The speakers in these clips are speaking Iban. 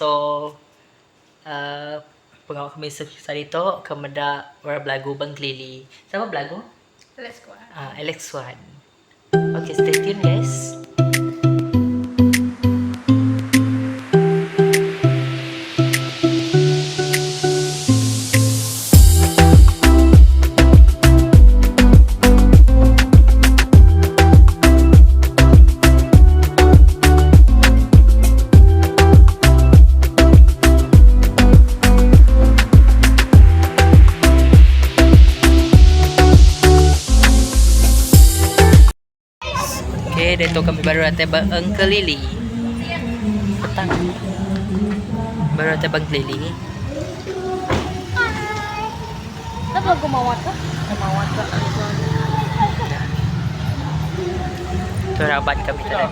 So uhh pengawa kami sehari tu ke meda orang belagu ba Engkelili. Sapa belagu? Alex Wan. Uhh Alex Wan. Okay stay tune guys. Okay, diatu kami baru datai ba Engkelili. Petang. Baru datai ba Engkelili. Tu raban kami tadi.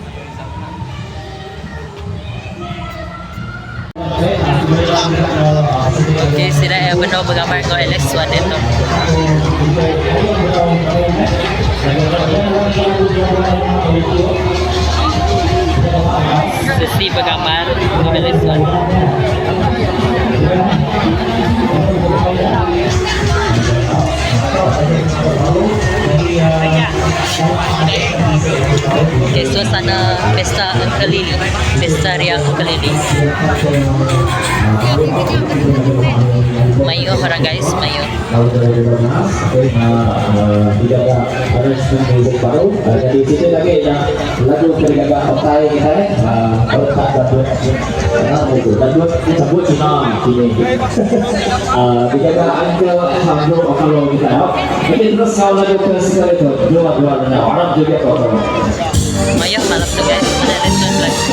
Okay, sida iya benung begambar enggau Alex Wan ditu. Sesi begambar enggau Alex Wan. Okay, suasana pesta Engkelili, pesta ria Engkelili. Mayuh orang guys, mayuh. Mayuh malam tu guys, mana ada tuan belagu.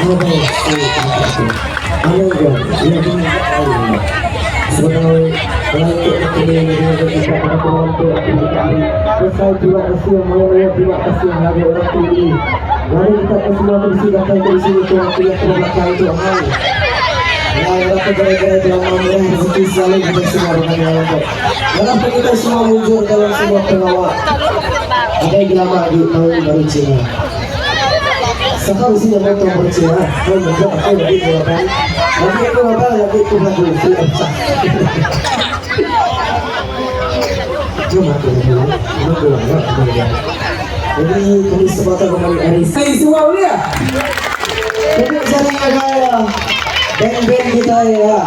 Besai terima kasih maya-maya terima kasih ngagai orang tu ini. Ngagai kita ke semua ke bisi datai ke di sini tu aku yang ke belakang tu ahai. Ya orang ke gerai-gerai belama murah rezeki selalu kita semua dengan yang tu. Ngarap ke kita semua mujur dalam semua pengawa. Adai gelama agi taun baru Cina. Sapa bisi nyamai taun baru Cina? Kau mega aku lagi ku raban. Lagi aku raban lagi ku belagu free of charge. Jom aku lagi. Aku kurang ya. Jadi kami semua tahu kembali hari. Hai semua boleh ya? Tepuk jari ngagai band-band kita ya.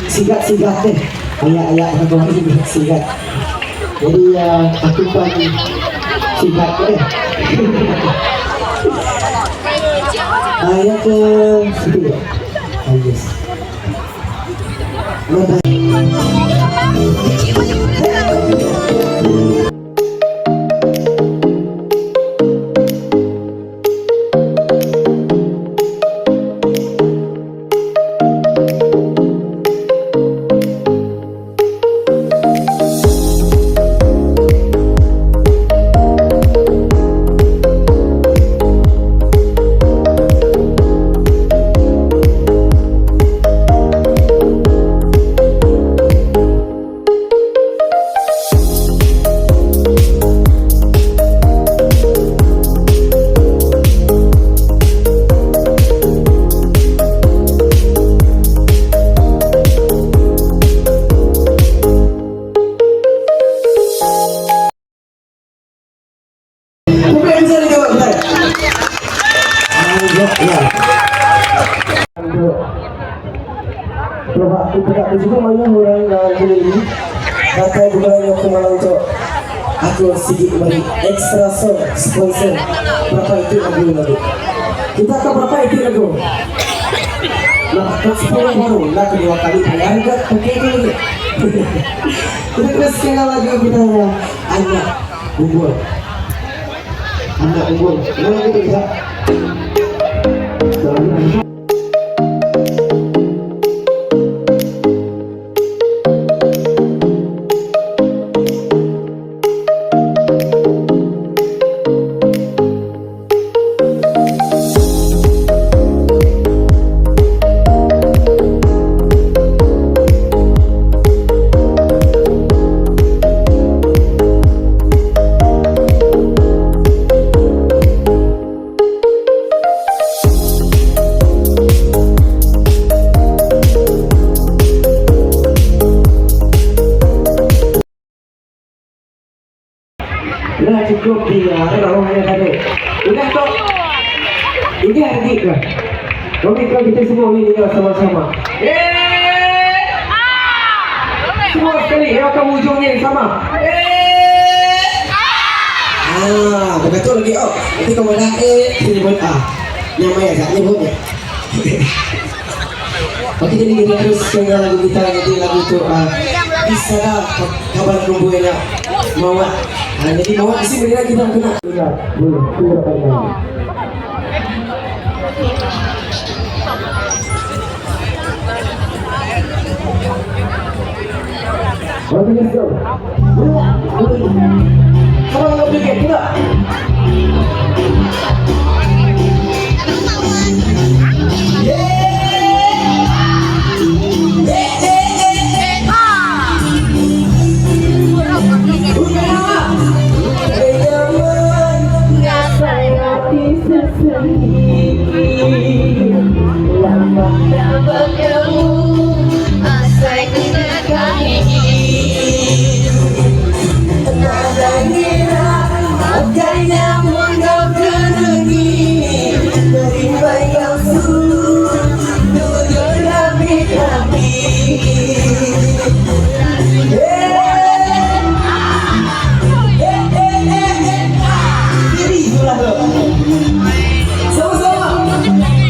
Sigat-sigat deh. Ayak-ayak aku sigat. Jadi aku pun sigat deh. Yang ke situ ya. Ah, yes. Bukan bisa dijawab benar. Ah, ya. Coba aku peda aku juga mayuh orang dalam kulit ini. Datai bukan aku malam tu. Aku sigi meri extra song sponsor. Berapa itu lagu lagu? Kita ke berapa itu lagu? Nah, ke 10 baru. Nah, kedua kali bayar enggak? Oke itu lagi. Kita terus sekali lagu kita ya. Anak unggul. Anak unggul. Mana lagu tu bisa? Udah cukup di rohnya tadi. Udah kok. Ini hari ke. Okey kalau kita semua ni dengar sama-sama. Eh! Semua sekali ya kamu ujungnya yang sama. Eh! Ah, betul lagi oh. Nanti kamu dah eh nyebut A. Yang mana ya, nyebutnya. Okey jadi kita terus dengar lagu kita jadi lagu tu bisa dah kabar kumpul nak mawat. Ha, jadi mawat di sini kita kena. Ya, boleh. Tunggu dapat. Okay, let's go. Sama dengan pikir, kita. Sama-sama.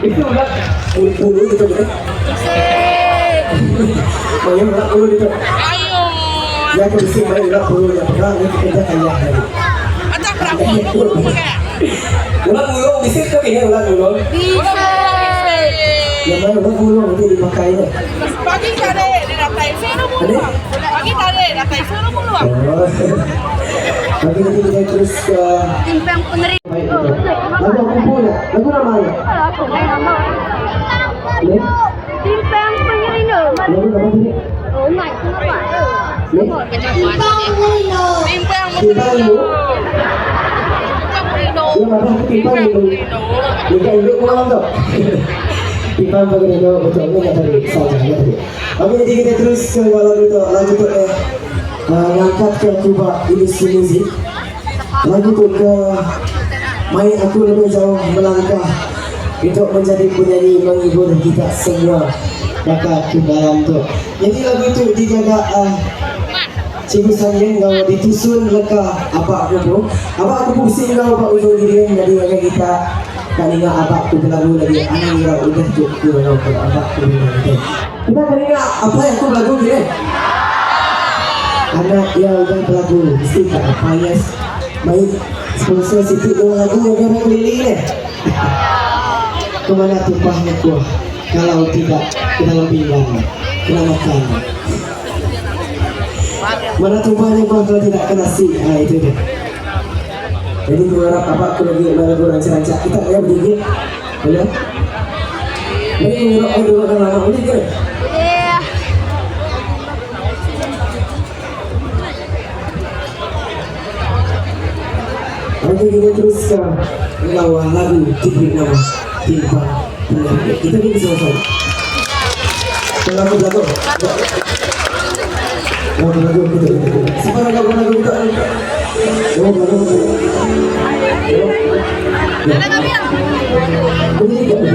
Itu ulat bulu gitu gitu. Mayuh ulat bulu gitu. Ya aku bisi mayuh ulat bulu ya pegang ni kita kaya hari. Ulat bulu bisi ke kini ulat bulu? Bisa. Yang mana ulat bulu nanti dipakai ni. Pagi tadi dia datai suruh Ada? mulu. Pagi tadi datai suruh mulu. Oh. Tapi nanti kita terus ke Timpang pengeri. baik betul. Lagu aku punya, lagu namanya. Aku main nama. Ni, Timpang pengerindu. lagu nama ni. Oh, naik tu apa? Ni, Timpang pengerindu. Timpang timpang dulu. pengerindu. Yang mana aku timpang dulu. Ni kan dulu malam tu. Timpang pengerindu betul ni kat tadi. Saja kat tadi. Okey, jadi kita terus ke lagu tu. Lagu tu eh ngangkat ke aku buat industri muzik. Lagu tu ke main aku lebih jauh melangkah untuk menjadi penyanyi menghibur kita semua maka ke dalam tu. Jadi lagu tu dijaga Cikgu Sanyen kau ditusun leka apa aku tu. Apa aku pusing kau pak ujung diri jadi macam kita tak ingat apa aku berlagu lagi. Anak kira udah cukup kau ke apa aku berlagu. Kita kan ingat apa yang aku berlagu ni? Anak yang udah berlagu mesti tak apa yes. Baik sponsor sikit dua lagu yang orang keliling ni. Kemana tumpahnya kuah kalau tidak ke dalam pinggan kena makan. Mana tumpahnya kuah kalau tidak ke nasi. Ha, itu dia. Jadi aku harap apa aku lagi lagu rancak-rancak kita ya berdiri. Boleh? Ini nguruk aku dulu kan lama boleh ke? Yeah. Oke kita teruskan lawan lagu diberi nama Timpang Penyakit. Kita ni sama-sama. Kalau aku lagu. Lagu lagu kita. Siapa lagu lagu kita? Oh lagu lagu. Boleh tak?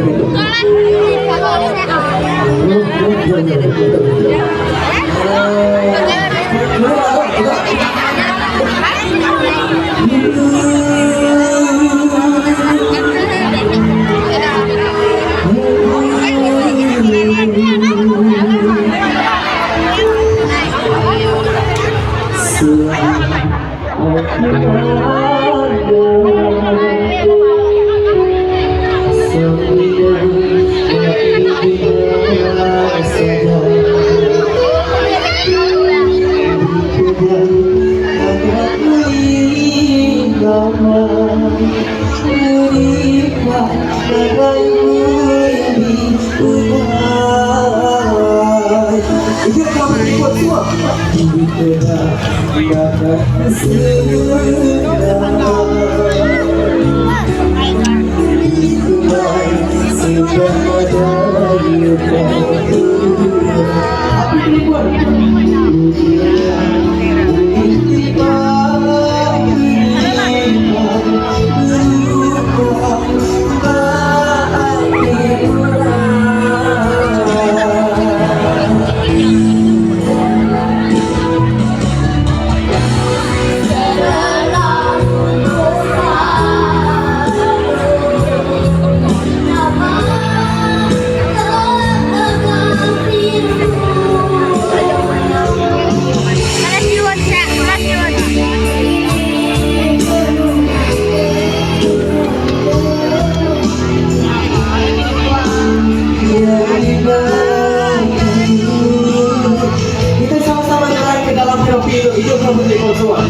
Setelah Hidup lampu telefon semua.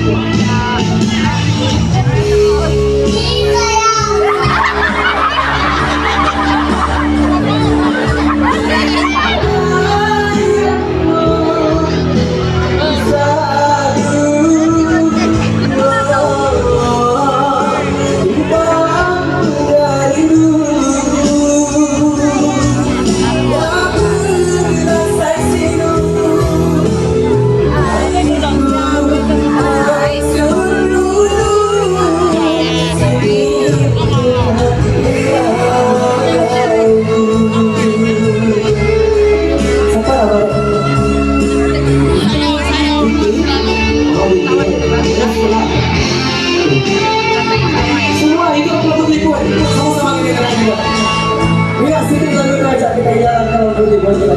Semua hidup lagu telefon sama-sama kita kena juga. Ya, sini lagu ajak kita jalan kalau telefon kita.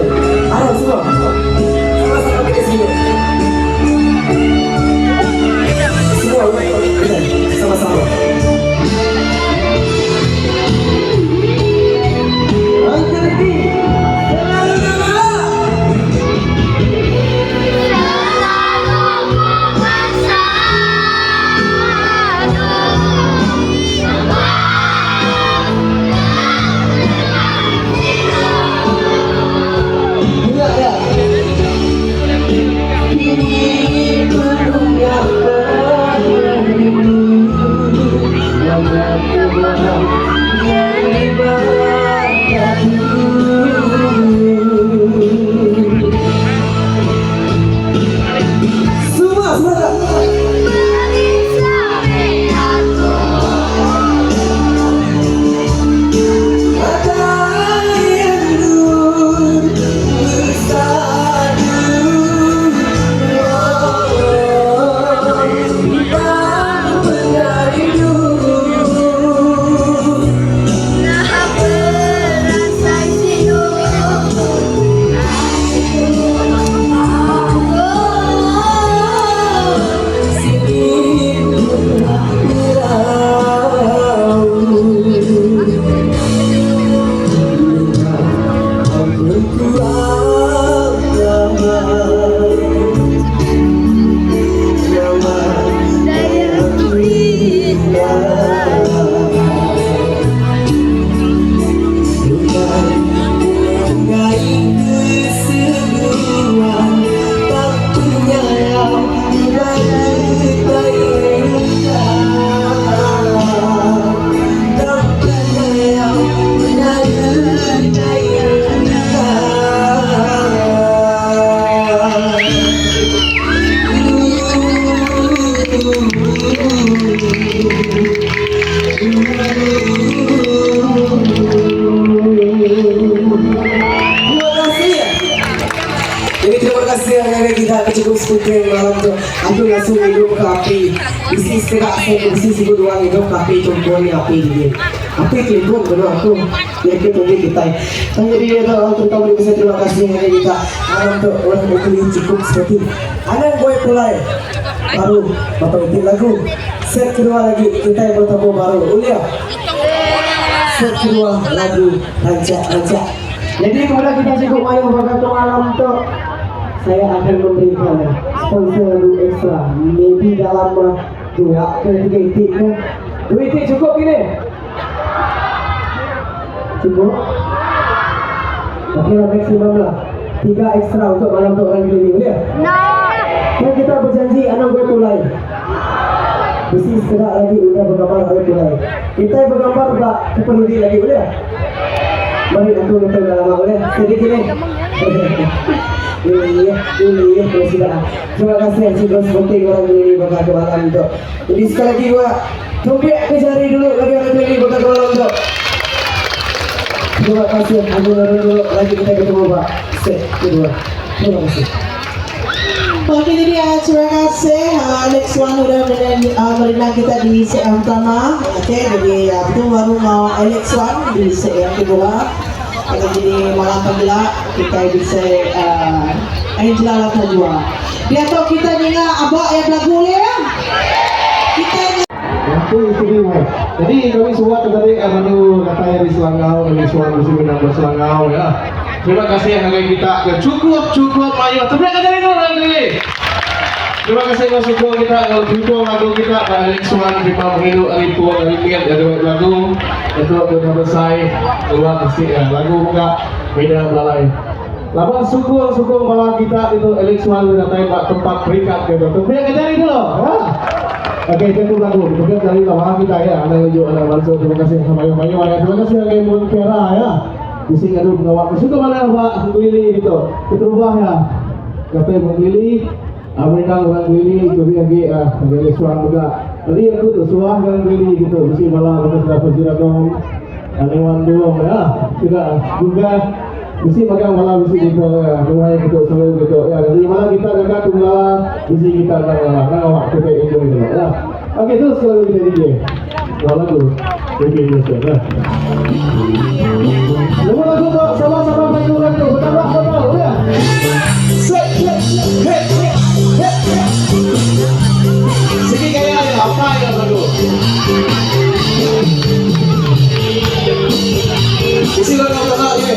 Ayo semua. Sama-sama kita sini. Semua kita sama-sama. Uncle B, selalu nama. Selalu ku bersatu. Ya, ya. Kini dunia merindu, Lama yang di mataku. Semua, semua. Sampai aku Mata rindu bersatu, tak pernah rindu. Nah berasa sinu. Oh. Sini irau. Berkurang nama nama kita. Mengenai keseruan tak punya yang bayangkan, tak punya yang bayangkan. Terima kasih. Jadi terima kasih yang kita cukup seperti malam tu. Aku langsung hidup ke api. Isi sekedak saya isi sibu dua hidup ke api contohnya api ini. Api telefon dulu aku. Ya kita tunggu kita. Jadi itu terutama bisa terima kasih yang kita malam tu orang itu cukup seperti. Anak boy pulai baru bapak itu lagu set kedua lagi kita yang bertemu baru. Ulia set kedua lagu rancak rancak. Jadi kemudian kita cukup mayu bakal malam tu saya akan memberikan sponsor lagu ekstra maybe dalam dua ke tiga itik ke dua itik cukup ini cukup. Okey lah maksimum lah tiga ekstra untuk malam tu orang keliling boleh? No. Dan kita berjanji anak gue pulai. Mesti sekedar lagi udah bergambar oleh pulai. Kita bergambar pak keperluan lagi boleh? Mari aku kita dah lama boleh? Sedikit ni. Ini ini ya sudah. Terima kasih Cikgu seperti orang ini bakal ke malam tu. Jadi sekali lagi gua tumpik ke jari dulu lagi orang ini bakal ke malam tu. Terima kasih. Aku dulu lagi kita ketemu pak. Set kedua. Terima kasih. Oke, jadi ya, terima kasih Alex Wan udah merindang kita di set yang pertama. Oke, jadi ya, betul baru mau Alex Wan di set yang kedua. Oke, jadi malam pagi kita bisa Angela Latajua. Dia tahu kita dengar abak yang lagu ya. Kita Aku istimewa. Jadi kami semua tadi anu katanya di Selangau, kami semua mesti menang Selangau ya. Terima kasih yang kalian kita cukup cukup ayo. Tepuk tangan dari orang ini. Terima kasih enggau sukung kita enggau penyukung lagu kita ba Alex Wan terima pengerindu ari pun ari mit ari lagu untuk dunya besai keluar bisi lagu mega mina belalai. Laban sukung sukung bala kita ditu Alex Wan ulih datai ba tempat peringkat ke tu. Tepik ke jari dulu. Ha. Okey ke tu lagu. Tepik jari lah kita ya. Anang lejuk anang bantu. Terima kasih mayuh mayuh ya. Terima kasih ngagai Mun Kera ya. Bisi ngadu pengawa ke suka manah ba Engkelili ditu. Keterubah ya. Datai ba Engkelili Merindang orang Engkelili lebih agi ngagai Alex Wan mega. Tadi aku tu suah ngagai Engkelili ditu bisi bala baka sida Fazira Dom, Niwan Dom ya. Sida juga Bisi magang bala bisi kita ya, nuai kita selalu kita ya. Jadi bala kita jaga tu bala bisi kita nak bala nak awak kita enjoy dulu ya. Okey terus lagu kita DJ. Dua lagu. Okey terus ya. Nombor lagu tu sama-sama main orang tu. Bertambah bertambah ya. Set set hey hey. Sini gaya ya apa ya lagu. Isi lagu apa ya?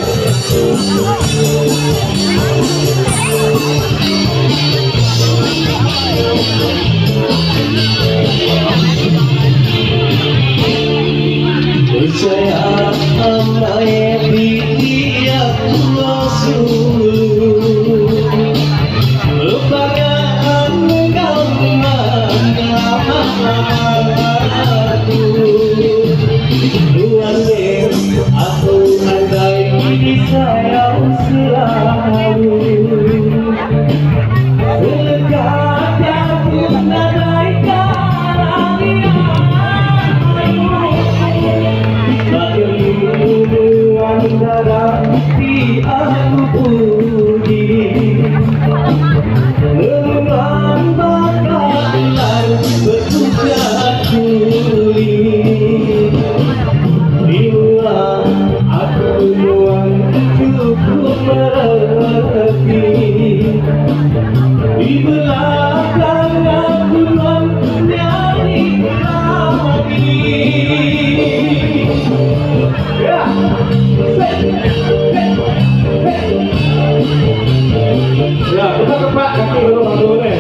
Ya, kita tepat kaki baru lagu ni.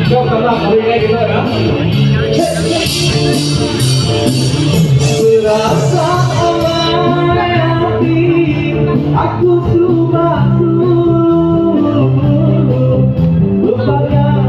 Kau tenang hari ini kita ya. Berasa hati aku cuma lupakan.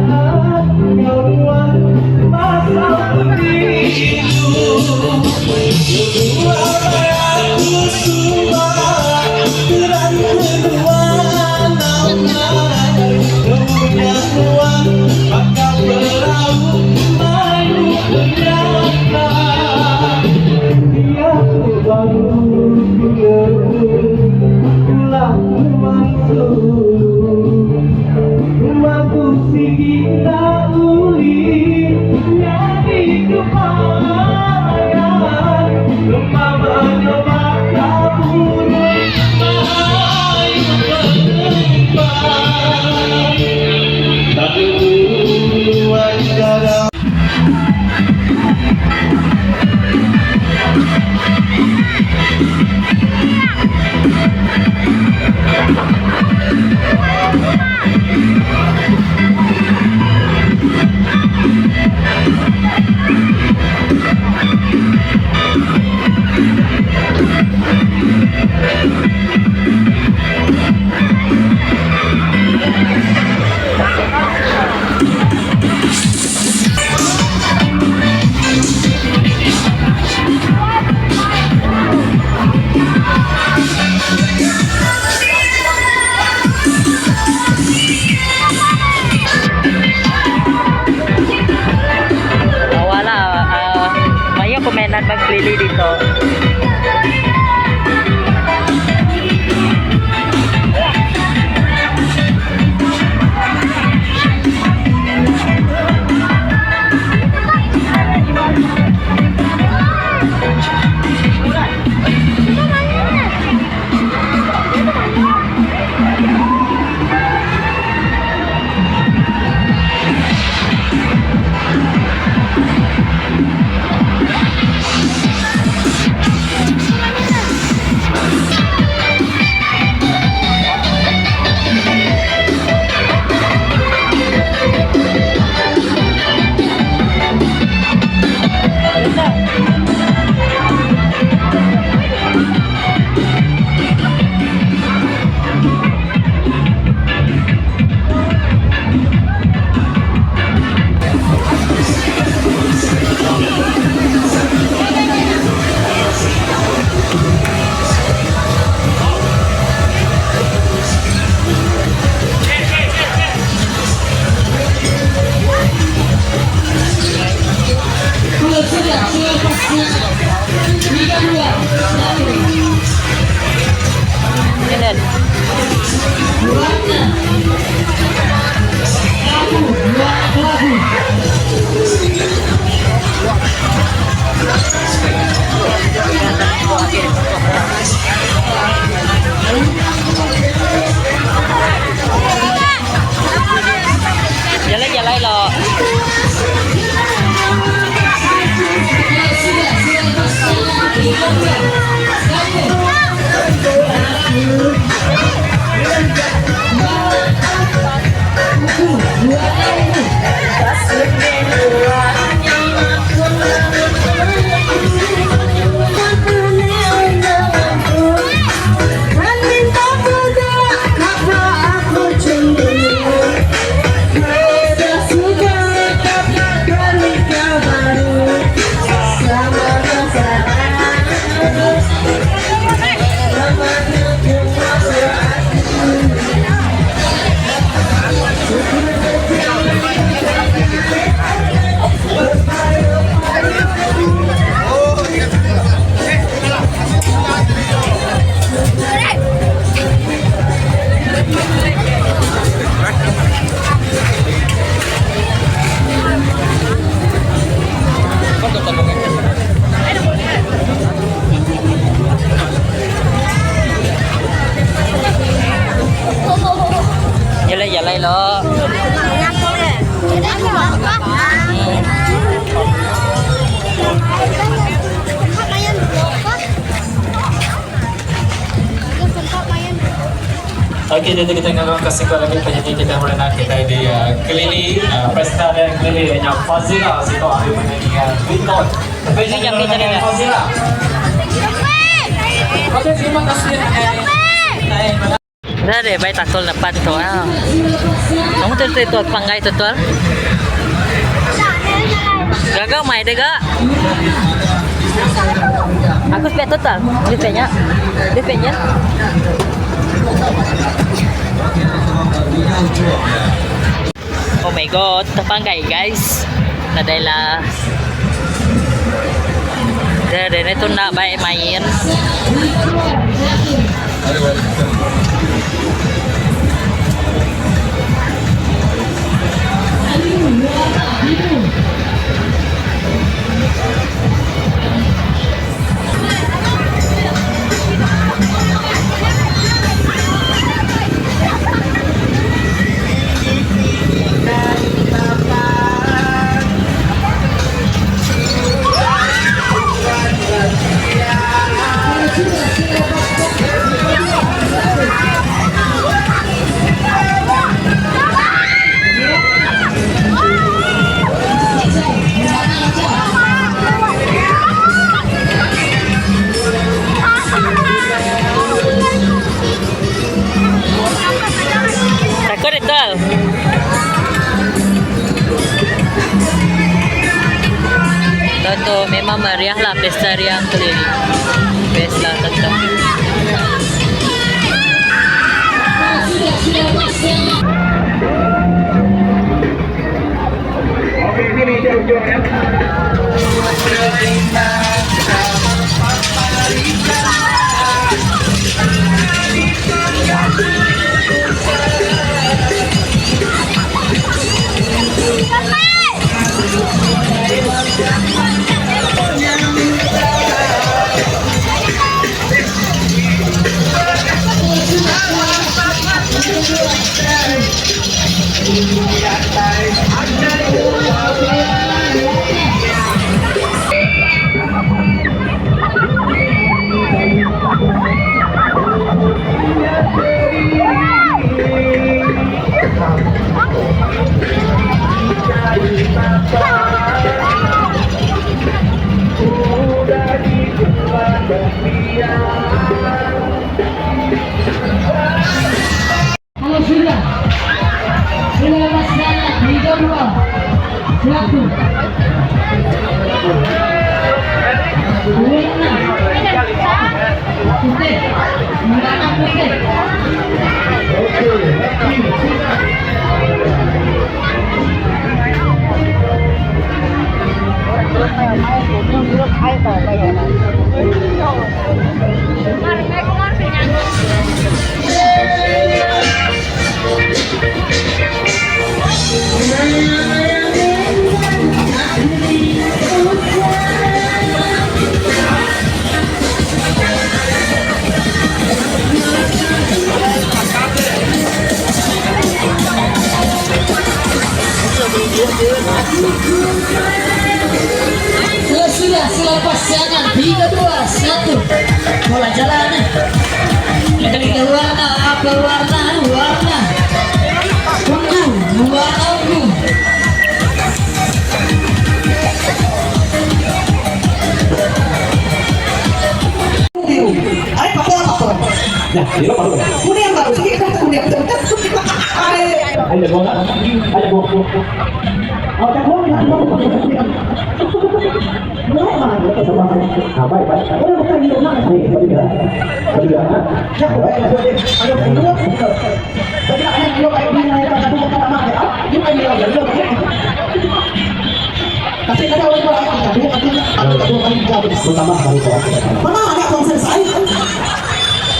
Panggai lo. Okey, jadi kita ngagong ke siku lagi penyanyi kita merenang kita di uh, Kelili, uh, Pesta dan Kelili yang Fazila siku ahli penyanyi uh, Twinton. Ini yang kita dengar. Fazila. Okey, terima kasih. Eh, Dah deh, baik takul depan tu ah. Kamu tu tu panggai tu tu. Gagal mai deh gak. Aku spek total. Dia speknya. Dia speknya. Oh my god, terpanggai guys. Nadai lah. Dah, dah, tu nak baik main. Takut itu. Tentu memang meriah lah pesta riang keliling. Best lah tentu. Kalau sudah, selepas sana 3, 2, 1. Warna putih, warna putih. Kalau sudah selepas jangan 3, 2, 1. Bola jalan. Tiga warna apa warna? Warna ungu, warna ungu. Ay, papo, papo. Kunin ang baru. Sige, kunin. Ay, Ay, buang na. Ay, buang, buang, buang. Oh, buang, buang, buang. Kasi kada wala ko ay kaduha ka Mama, anak kong selesai.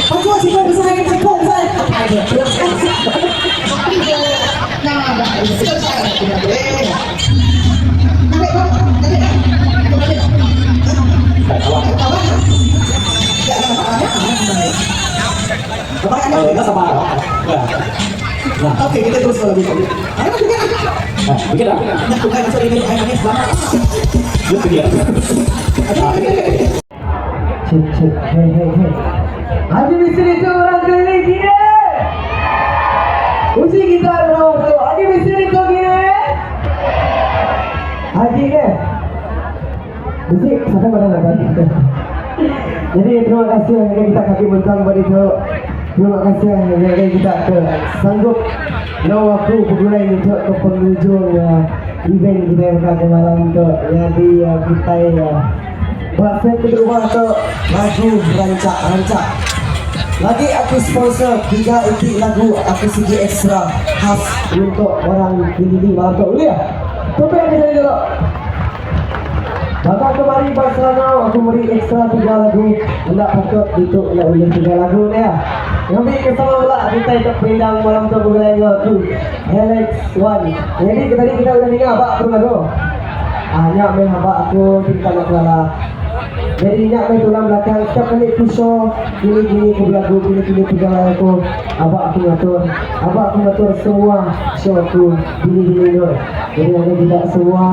Pagkuha si Kong sa kong sa Okey, kita terus lagu ini. Ayo, bukan. Bukan dah. Nah, bukan masuk ini. Ayo, nangis lama. Betul ya. Cek, cek, hey, hey, hey. Ada di sini tu orang keliling gini. Uji kita orang tu. Ada di sini tu gini. Haji ke? Mesti siapa pada nak Jadi terima kasih yang kita kaki bentang pada itu. Terima kasih yang kita ke sanggup no aku bergulai untuk ke penghujung event kita yang ke malam tu yang di kita ya. Buat set kedua tu lagu rancak-rancak. Lagi aku sponsor tiga itik lagu aku sigi ekstra khas untuk orang Kilili malam tu. Boleh ya? Topik aku jadi dulu. Bakal kemari pas Selangor aku beri ekstra tiga lagu. Nak patut itu nak boleh tiga lagu ni ya. Ngambil ke sama pula kita ikut perindang malam tu bergulai dengan aku Alex One. Jadi tadi kita udah dengar apa aku lagu. Ah, nyak main apa aku kita nak kalah. Jadi nyak main tulang belakang setiap kali aku show gini-gini aku berlagu gini-gini pegang aku abak aku ngatur abak aku ngatur semua show aku gini-gini tu. Jadi ada tidak semua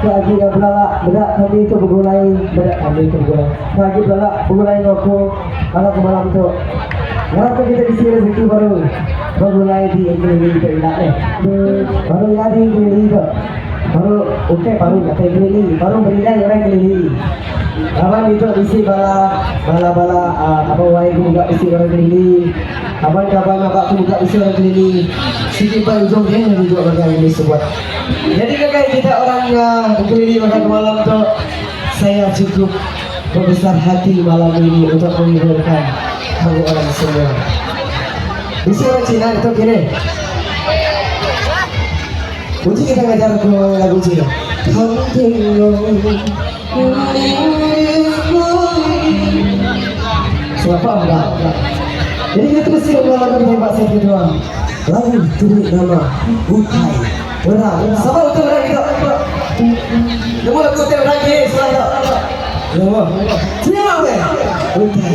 lagi dah belalak bedak kami itu bergulai bedak kami itu bergulai lagi belalak bergulai aku malam ke malam tu. Harapkan kita di sini rezeki baru bergulai di Inggeris itu tidak eh. Baru ya di Inggeris itu. Baru okey baru kata Inggeris baru berinai orang Inggeris. Abang itu isi bala bala bala apa wai aku buka isi orang keliling. Abang kawan abang aku buka isi orang keliling. Sini pak ujung dia yang duduk bagian ini sebuat. Jadi kakak kita orang keliling makan malam tu saya cukup berbesar hati malam ini untuk menghiburkan kamu orang semua. Isi orang Cina itu kini. Uji kita ngajar ke lagu Cina. Kamu tengok Siapa enggak? Jadi kita terus dengan lagu tembak saya kedua. Lagu turut nama Utai Benar. Sama betul orang kita. Nama lagu tembak lagi setelah itu. Nama. Terima weh. Utai.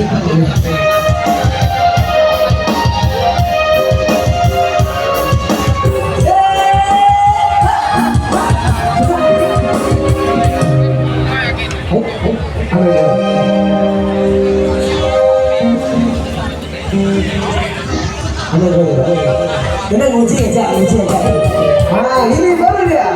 Kena nguji aja, nguji aja. Ah, ini baru dia.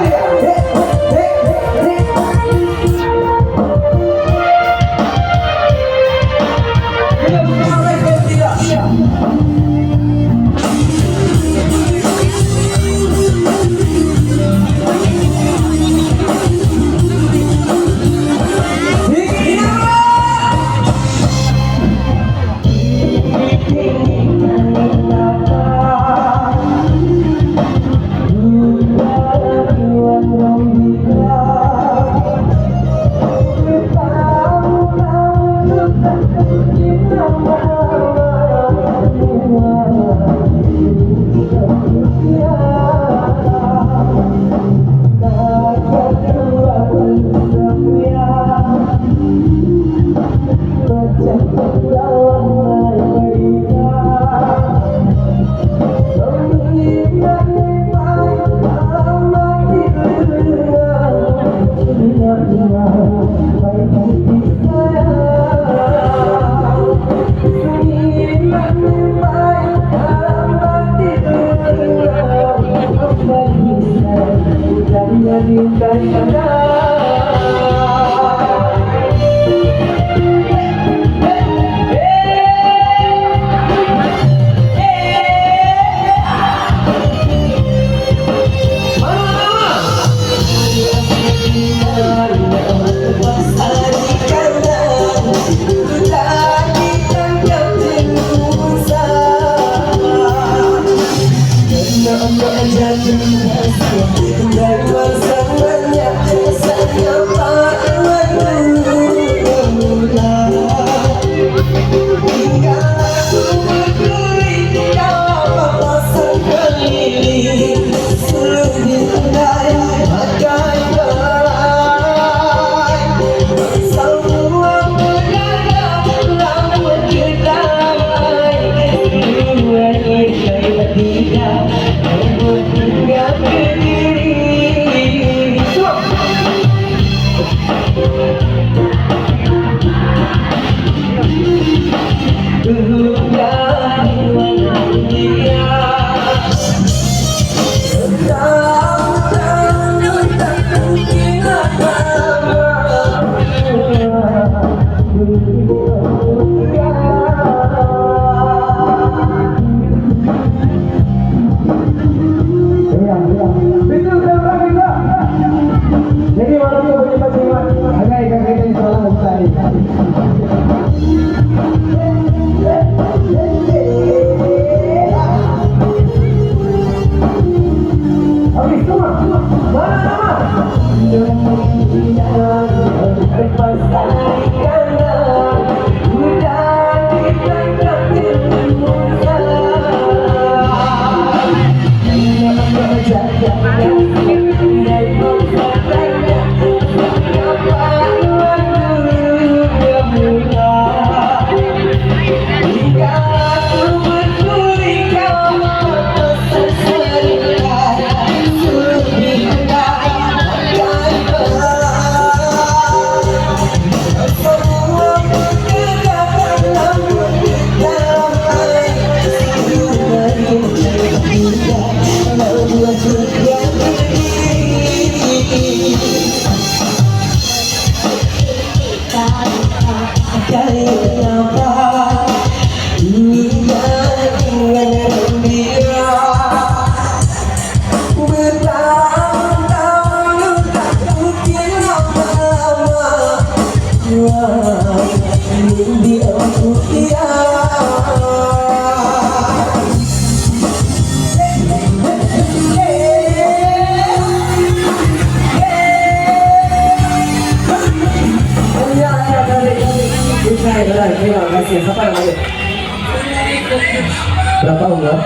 Berapa umur?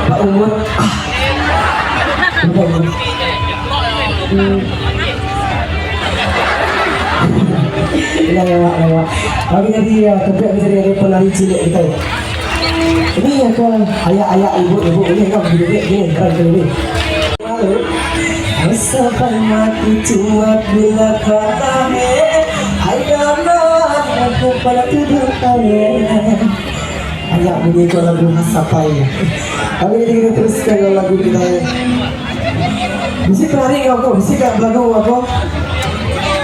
Pak umur? Ah. Berapa umur? Hmm. Lewat, lewat. Okey, jadi ya, topik kita jadi pelari cilik kita. Ini yang ke ayah-ayah ibu-ibu ini kan gini gini keren gini. Lalu Sampai mati cuma gula kata Ayah aku pada tidur Ayah bunyi kau lagu Hasapai. Okey, jadi kita teruskan lagu kita. Mesti pelari kau kau, mesti kat lagu aku.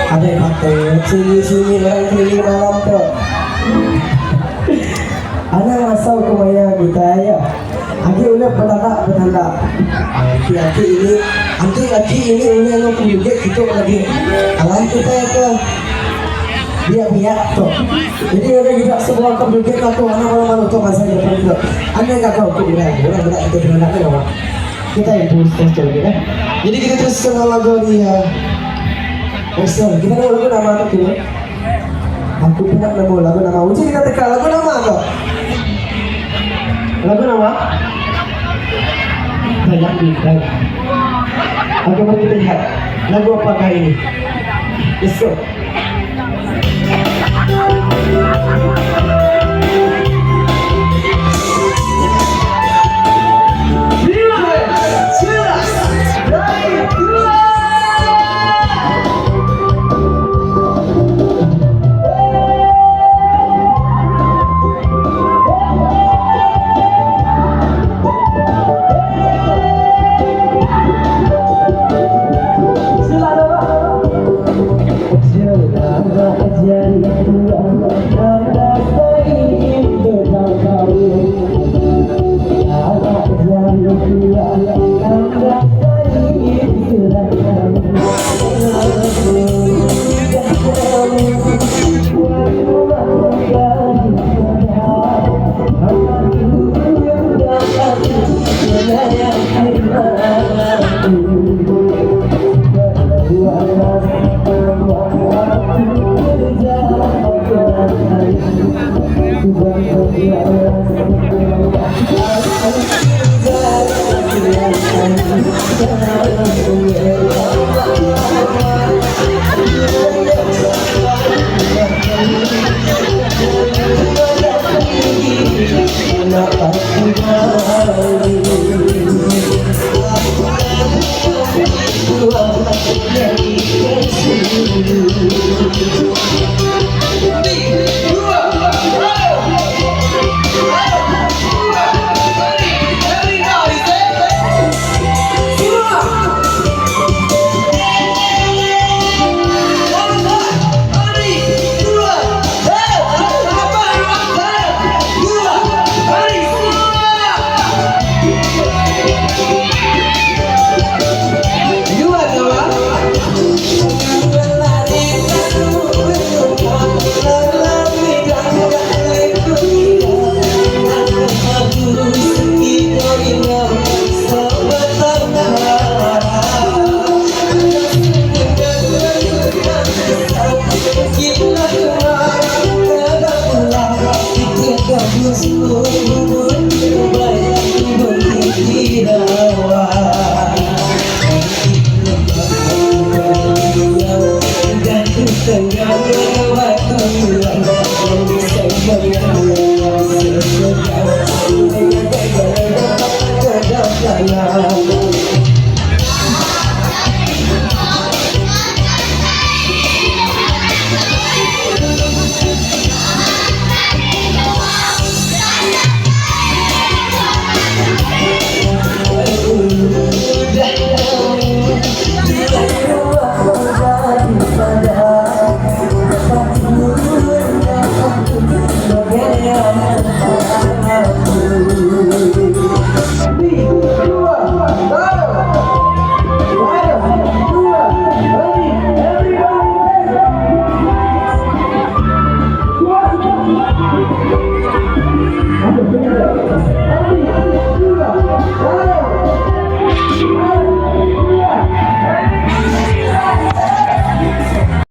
Ada yang pakai sini-sini orang keliling malam tu. Ada masa ke maya kita ya. Aki udah petanda petanda. Aki aki ini, aki aki ini udah lo juga gitu lagi. Alah kita ke biar biar tu. Jadi udah kita semua komputer aku anak malam malam tu masa depan tu. Anda kau kau aku bilang, bilang bilang kita bilang apa? Kita yang terus terus ya. Jadi kita terus kenal lagu ni ya. Besok kita nemu lagu nama tu dulu. Aku pernah nemu lagu nama. Uji kita teka lagu nama tu. Lagu nama? Banyak bintang. Oke, mari kita lihat lagu apakah ini. Let's go.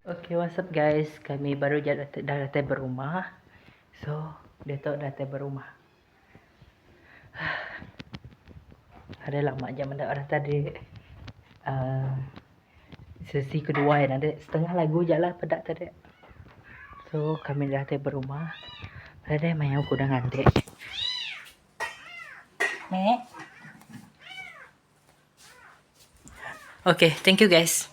Okay, what's up guys? Kami baru je dah datai ba rumah. So, diatu datai ba rumah. Ada lama jam enda orang tadi uh, sesi kedua ya ada setengah lagu je lah pedak tadi. So, kami dah datai ba rumah. Ada mayau ku udah ngantik. Mek. Okay, thank you guys.